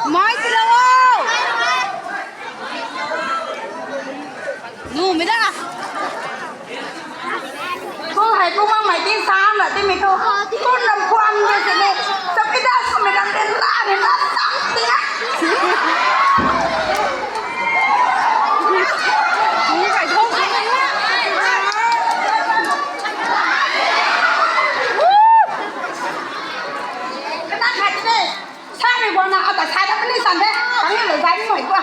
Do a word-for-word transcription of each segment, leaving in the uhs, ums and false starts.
Mai ti lo o. Nu mi da. Kum hei kum mang mai ting sam la ti mi tu. Kum ram khuam de se ni. Tapi da sa mi ram den la ni la sam ti a. Kum kai thong. Kana khat ni. Samei guang na ata sa dat puni san de. Kang ni lo zai ni mai kua.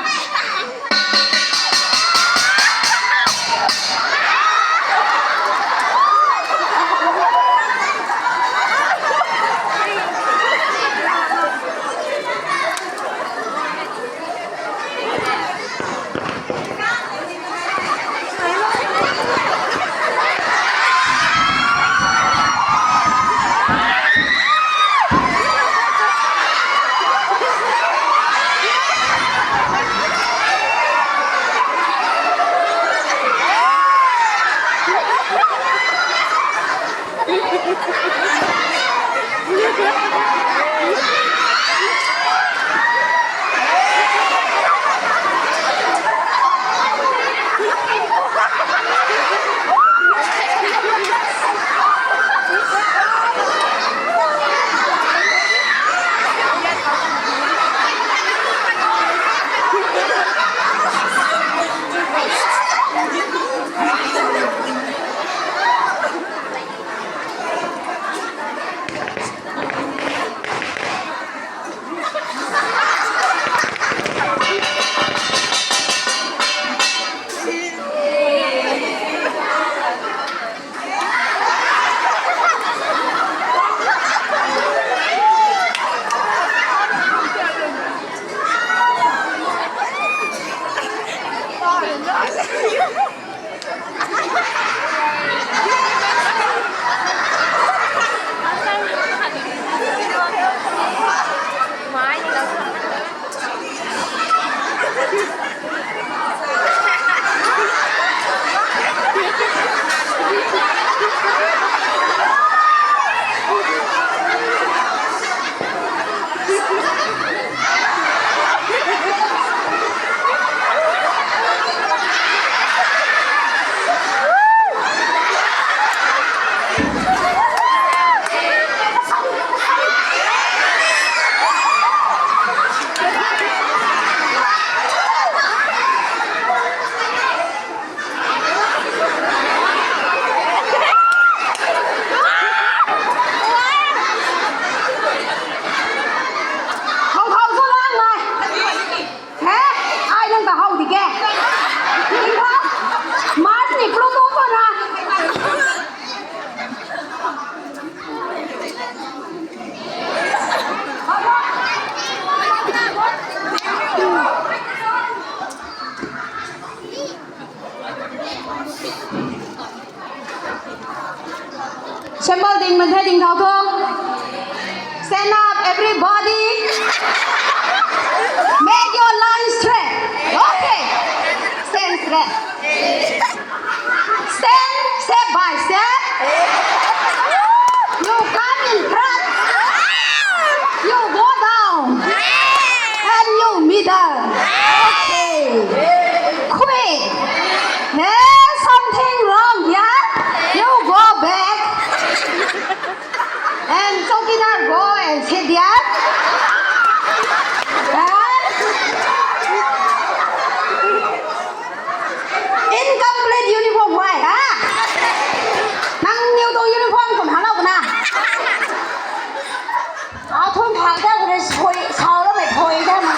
Hau hau sa lang mai. He? Ai nang ta hau di ke. Mars ni pro to ko na. Symbol ding man the ding thau tho. Stand up, everybody. Make your line straight. Okay. Stand straight. Stand step by step. You come in front. You go down. And you middle. Okay. Quick. There's something wrong here. You go back. And Chowkidar go and sit there. And incomplete uniform why, ha? Nang niw tuang uniform kum halo na. Athun thak da kuri sui, sao la mei phui da na.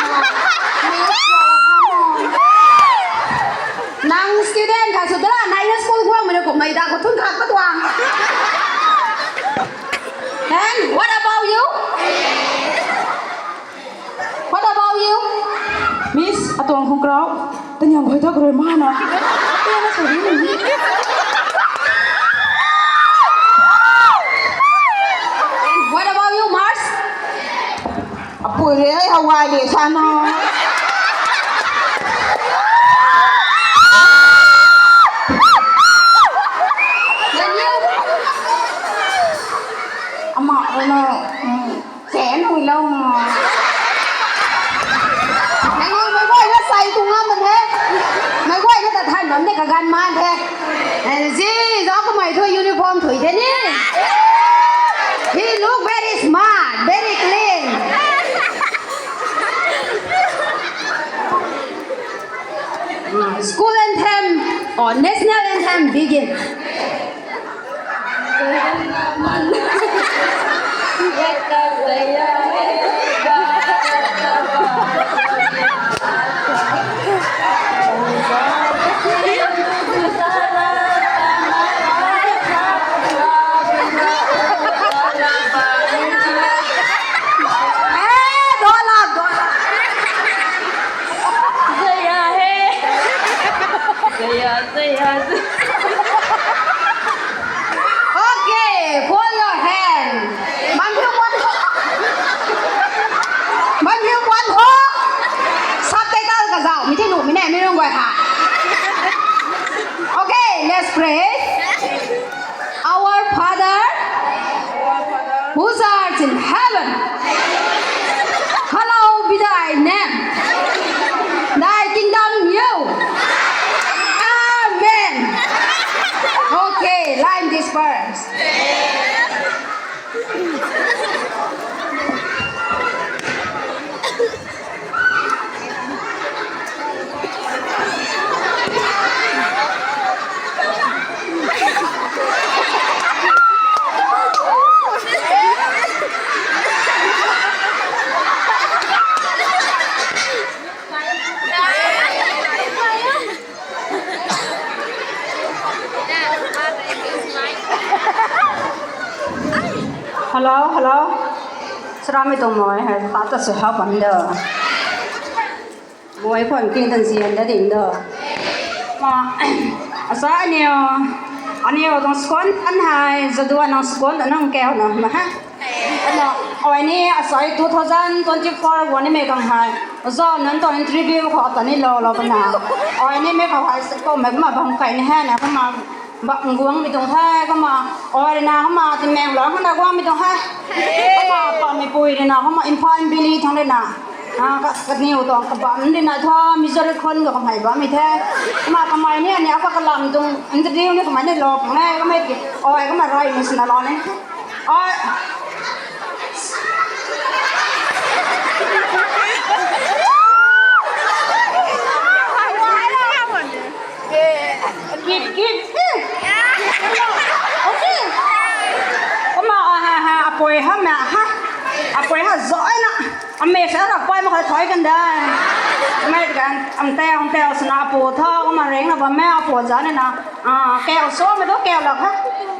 Nang student kha su da la, nai na school guang mei na kum mei da, ko thun thak ka tuang. And what about you? What about you? Miss, atuang khung krau. Tanyang khoi ta kuri ma na. Tanyang na suri ni. And what about you, Mars? Apui re, ai Hawaii le sa na. Then you? Ama re na. Sen hui lou na. kaganv man the. Zi zauc kamei thu uniform thui the ni. He look very smart, very clean. School anthem or national anthem begin. Okay, fold your hand. Bam hiu kuan tho. Bam hiu kuan tho. Subtitle kazauh mi the nuh mi ne, mi rung guay ha. Okay, let's pray. Our Father, who art in heaven, hallowed be thy name. Thy kingdom you. Amen. Okay, line disperse. Hello, hello. Sara mi tuang moi hei, ta ta sw hau pan do. Moi khwan king tan zian da ding do. Ma, asa aniu, aniu tuang squad an hei, zadua nang squad anang keu na ma ha. Ano, oi ni asai two thousand twenty-four guan ni mei kang hei. Zo nan tuang interview khou ta ni lou lou bana. Oi ni mei khou hei, ko mei kumna bam kai ni hei na kumna. Bam guang mi tuang hei kumna. Oi rui na kumna, Tamenglong na guang mi tuang hei. Kumna, pa mi pui rui na kumna, Imphal Valley thang rui na. Ah, ka, kaniw tuang kabam rui na tha, Mizoram khon ka kamei bam mi the. Kumna kamei ni, ani apa kalam tuang interview ni kamei ni lou pang ne, kamei ki. Oi, kumna rai mi sina lou ne. Oi. Kip, kip. Okay. Kumna, ah, ha, ha, apui ha, ma, ha. Apui ha, zoi na. Amei sa rak pai ma kha thoi kan da. Mei kan, am tei, am tei, sina apu tha, kumna reng na bam mei apu za ni na. Ah, keu so, mei tu keu lak ha.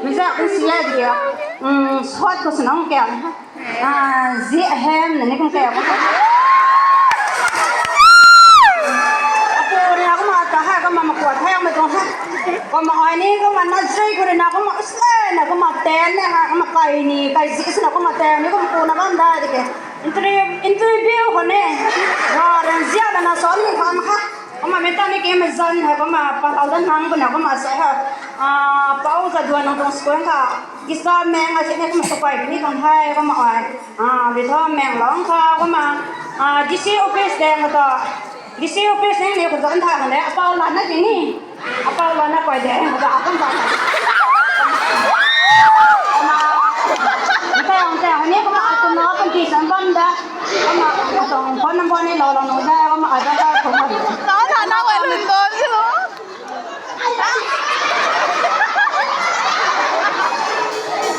Mi za, mi si ya di ya. Hmm, sot ko sina keu ha. Ah, zi ahem na ni kum kaya ko. Apu rui na kumna ta hei, kumna makua thei mei tuang hei. Kumna ai ni kumna na zui khou rui na kumna usle na kumna ten na ha, kumna kai ni, kai zi sina kumna ten ni kumna kuna bam da di ke. Interview, interview khou ni. Ra ran zia na na son ni kham ha. Kumna mei ta ni ke mei zan hei kumna pa lau dan nang kumna kumna sa ha. Ah, pau za duan nang tuang squad kha. Kisa meng a sini kumna sapai ni tuang hei kumna ai. Ah, ri tho meng long kha kumna. Ah, D C office deng kha to. D C office ni ni khou zan tha kan de. Apau la na di ni. Apau la na koi de. Kha to apun ta. Kumna. Nte nte ni kumna atum na apun ti san bam da. Kumna atum phone number ni lou lou nu da. Kumna ada da phone number. Na na na wai lun do si lo.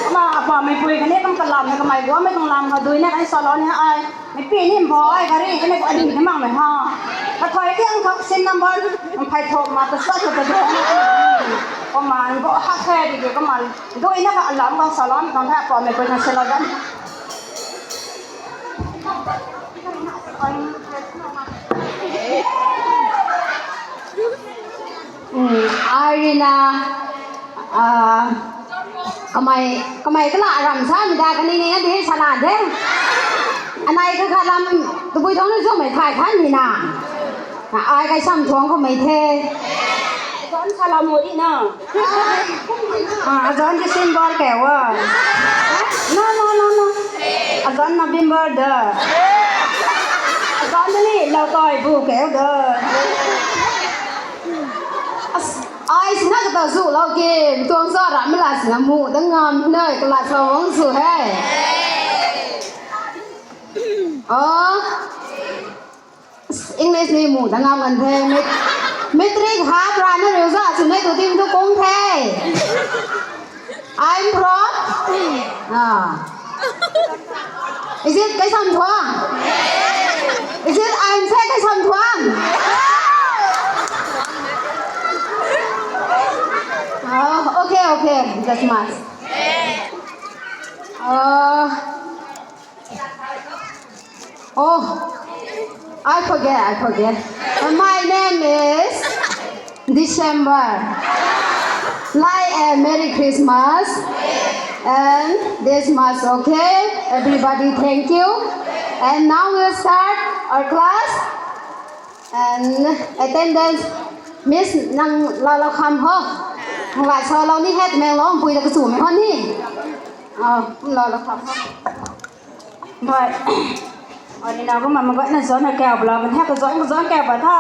Kumna apa mei pui kani kum kalam na kamei guam mei tuang lam kha dui na kani salon ni ai. Mei pi ni mbo ai gari kani ko ani ni mang mei ha. Ka thoi tiang thok sin number. Phai thok ma ta sa ta ta. Kumna go ha khe di kumna dui na ka alam ka salon kang tha apa mei pui na salon dan. Hmm, ai rui na, ah, kamei, kamei kala ram sa mi da kani ni adi sa la de. Anei ka kha lam tabui thong ni zumei thai than ni na. Na ai kai sam thuang khou mei the. Zan sa la mo di na. Ah, azan December keu a. No, no, no, no. Azan November da. Azan ni lau toi bu keu da. As, Zu lou ki, tuang sa ram la sina mu dang ngam nei, kala sa wang zu he. Oh. English ni mu dang ngam kan the. Met-, matric hap rana riu za, suna tu tim tu kung the. I'm from? Ah. Is it Kaisamthuang? Is it I'm say Kaisamthuang? Oh, okay, okay. That's much. Uh, oh, I forget, I forget. Uh, my name is December. Like a Merry Christmas. And this much, okay? Everybody, thank you. And now we'll start our class. And attendance, Miss nang lala kham ho. Ngai sa lou ni het meng long pui da kachu mei ho ni. Ah, lala kham ho. Bye. Ani na ko mama ko na zona kya bula ban ha ka zon ka zon kya ba tha.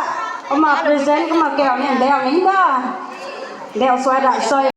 Ko ma present ko ma kya ni deu ni da. Deu soi da soi.